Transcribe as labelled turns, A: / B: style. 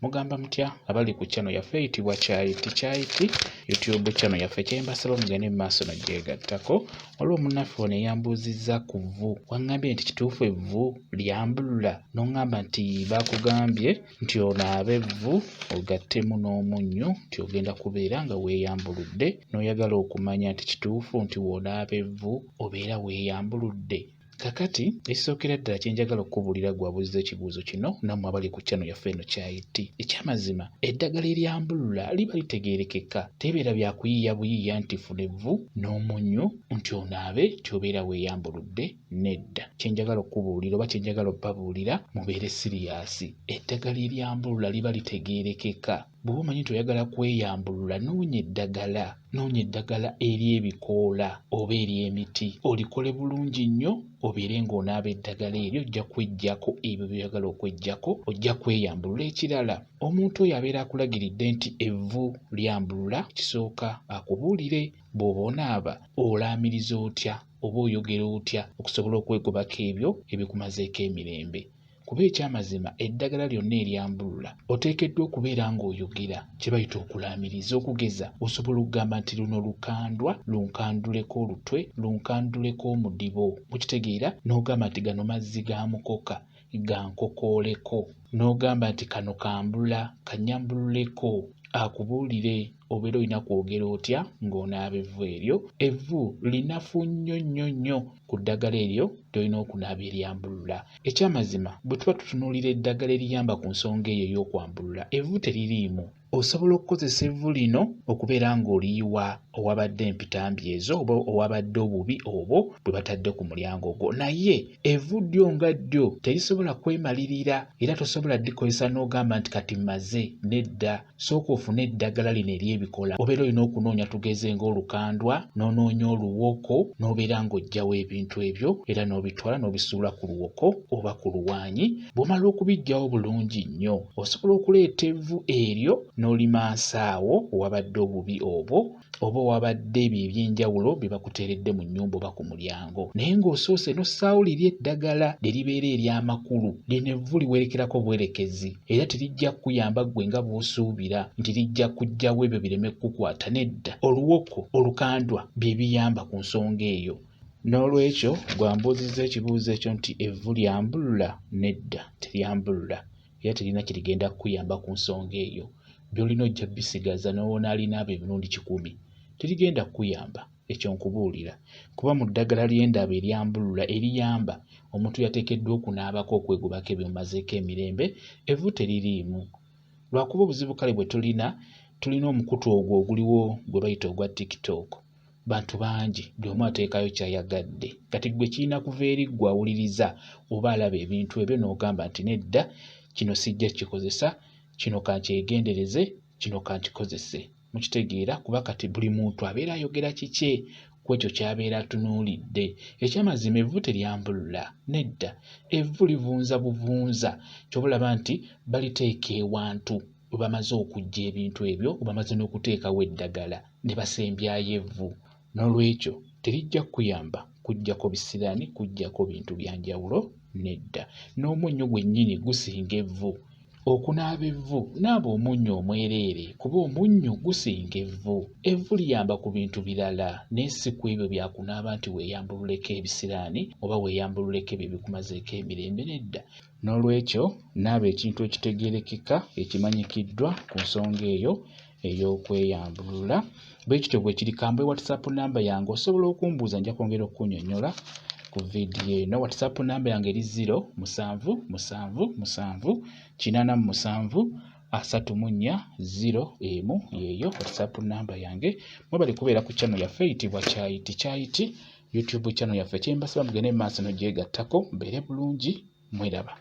A: Mugamba mutya abali ku channel yaffe eyitibwa Kyayiti Kyayiti YouTube channel yaffe kyembasaba mugende mu maaso nogyegattako. Waliwo munnaffe ono eyambuuzizza ku vvu, waŋŋambye nti kituufu evvu lyambulula n'oŋŋamba nti baakugambye nti onaabe evvu ogattemu n'omunnyo nti ogenda kubeera nga weeyambuludde n'oyagala okumanya nti kituufu nti w'onaaba evvu obeera weeyambuludde. Kakati ekisookera ddala kye njagala okukubuulira ggwe abuuzizza ekibuuzo kino nammwe abali ku channel yaffe eno Kyayi Ekyamazima eddagala eryambulula liba litegeerekeka, tebibeera bya kuyiiya buyiiya nti funa evvu n'omunnyo nti onaabe nti obeera weeyambuludde. Nedda. Kye njagala okukubuulira oba kye njagala obbabuulira mubeere siriyaasi. Eddagala eryambulula liba litegeerekeka. Bw'oba omanyi nti oyagala kweyambulula noonya eddagala, noonya eddagala ery'ebikoola oba ery'emiti olikole bulungi nnyo obeere ng'onaaba eddagala eryo ojja kweggyako ebyo by'oyagala okweggyako ojja kweyambulula. Ekirala omuntu oyo abeera akulagiridde nti evvu lyambulula ekisooka akubuulire bw'oba onaaba olaamiriza otya oba oyogera otya okusobola okwegobako ebyo ebikumazeeko emirembe. Kuba ekyamazima eddagala lyonna eryambulula oteekeddwa okubeera ng'oyogera kye bayita okulaamiriza. Okugeza osobola okugamba nti luno lukandwa lunkanduleko olutwe, lunkanduleko omudibo. Mukitegeera? N'ogamba nti gano mazzi ga mukoka gankokooleko. N'ogamba nti kano kambula kannyambululeko. Akubuulire obeera olina kwogera otya ng'onaaba evvu eryo. Evvu linafu nnyo nnyo nnyo ku ddagala eryo ly'olina okunaaba eryambulula. Ekyamazima bwe tuba tutunuulira eddagala eriyamba ku nsonga eyo ey'okwambulula, evvu teririimu. Osobola okukozesa evvu lino okubeera ng'oliyiwa owabadde empitambi ezo oba owabadde obubi obwo bwe batadde ku mulyango gwo naye evvu ddyo nga ddyo terisobola kwemalirira era tosobola ddikozesa n'ogamba nti kati mmaze nedda. Sooka ofune eddagala lino ery'ebikola. Obeera olina okunoonya tugeze ng'olukandwa, n'onoonya oluwoko n'obeera ng'oggyawo ebintu ebyo era n'obitwala n'obisuula ku luwoko oba ku luwaanyi. Bw'omala okubiggyawo bulungi nnyo, osobola okuleeta evvu eryo n'olimansa awo owabadde obubi obwo oba owabadde ebyo eby'enjawulo bye bakuteeredde mu nnyumba oba ku mulyango naye ng'osoose n'ossaawo liri eddagala lye libeera ery'amakulu. Lino evvu liwerekerako bwerekezi era terijja kukuyamba ggwe nga bw'osuubira nti lijja kuggyawo ebyo bireme kukukwata. Nedda, oluwoko, olukandwa bye biyamba ku nsonga eyo. N'olwekyo ggwe ambuuzizza ekibuuzo ekyo nti evvu lyambulula? Nedda, teryambulula era teririna kye ligenda kukuyamba ku nsonga eyo. By'olina ojja bisigaza n'owoonaalinaaba emirundi kikumi. Terigenda kukuyamba, ekyo nkubuulira. Kuba mu ddagala lye ndaba eryambulula eriyamba, omuntu yateekeddwa okunaabako okwegobako ebimumazeeko emirembe, evvu teririimu. Lwakuba obuzibu kale bwe tulina, tulina omukutu ogwo oguliwo gwe bayita ogwa TikTok. Bantu bangi buli omu ateekayo ky'ayagadde. Kati ggwe kirina kuva eri ggwe awuliriza oba alaba ebintu ebyo n'ogamba nti nedda kino sijja kikozesa, kino kankyegendereze, kino kankikozese. Mukitegeera? Kuba kati buli muntu abeera ayogera kikye ku ekyo ky'abeera atunuulidde. Ekyamazima evvu teryambulula, nedda. Evvu livunza buvunza. Ky'oba olaba nti baliteeka ewantu we bamaze okuggya ebintu ebyo, we bamaze n'okuteekawo eddagala ne basembyayo evvu. N'olwekyo terijja kukuyamba kuggyako bisiraani, kuggyako bintu bya njawulo, nedda. N'omunnyo gwennyini gusinga evvu. Okunaaba evvu, naaba omunnyo omwereere kuba omunnyo gusinga evvu. Evvu liyamba ku bintu birala naye si ku ebyo bya kunaaba nti weeyambululeko ebisiraani oba weeyambululeko ebyo ebikumazeeko emirembe, nedda. N'olwekyo naaba ekintu ekitegeerekeka ekimanyikiddwa ku nsonga eyo ey'okweyambulula. Bwe kityo bwe kiri. Kambe WhatsApp namba yange osobola okumbuuza nja kwongera okukunyonnyola ku vidiyo eno. WhatsApp namba yange eri 0 7 7 7 87 34 0 1 yeeyo WhatsApp namba yange. Mwebale kubeera ku channel yaffe eyitibwa Kyayiti Kyayiti YouTube channel yaffe. Kyembasaba mugende mu maaso n'ogyegattako, mbeere bulungi, mweraba.